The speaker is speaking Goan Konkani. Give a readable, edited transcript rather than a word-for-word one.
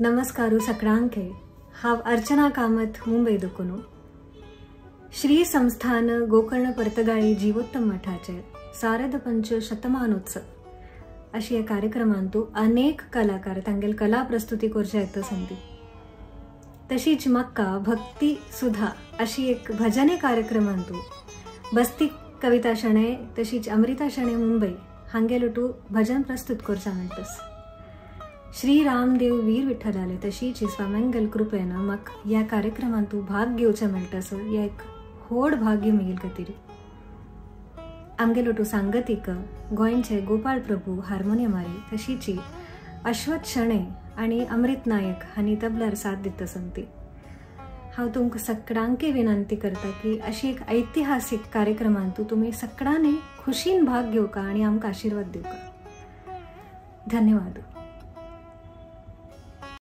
नमस्कारू सकडांके. हांव अर्चना कामत मुंबय दुकुनू. श्री संस्थान गोकर्ण पर्तगाळी जीवोत्तम मठाचे सारद पंच शतमानोत्सव अशी या कार्यक्रमांतू अनेक कलाकार तांगेल कला प्रस्तुती करच्या येत संदी. तशीच म्हाका भक्ती सुधा अशी एक भजने कार्यक्रमांतू बस्ती कविता शणे तशीच अमृता शणे मुंबई हांगेलोटू भजन प्रस्तुत करचा मेळटस. श्री रामदेव वीर विठ्ठलाले तशीच स्वामंगल कृपेन म्हाका ह्या कार्यक्रमांतू भाग घेवचे मेळटस ह्या एक व्हड भाग्य मेल खातीर. आमगेलोटू सांगतीक गोंयचे गोपाळ प्रभू हार्मोनियमारी तशीच अश्वत शणे आनी अमृत नायक हांणी तबल्यार साथ दिता संती. हांव तुमकां सगळ्यांके विनंती करता की अशी एक ऐतिहासीक कार्यक्रमांतू तुमी सगळ्यांनी खुशीन भाग घेवका आनी आमकां आशिर्वाद दिवका. धन्यवाद.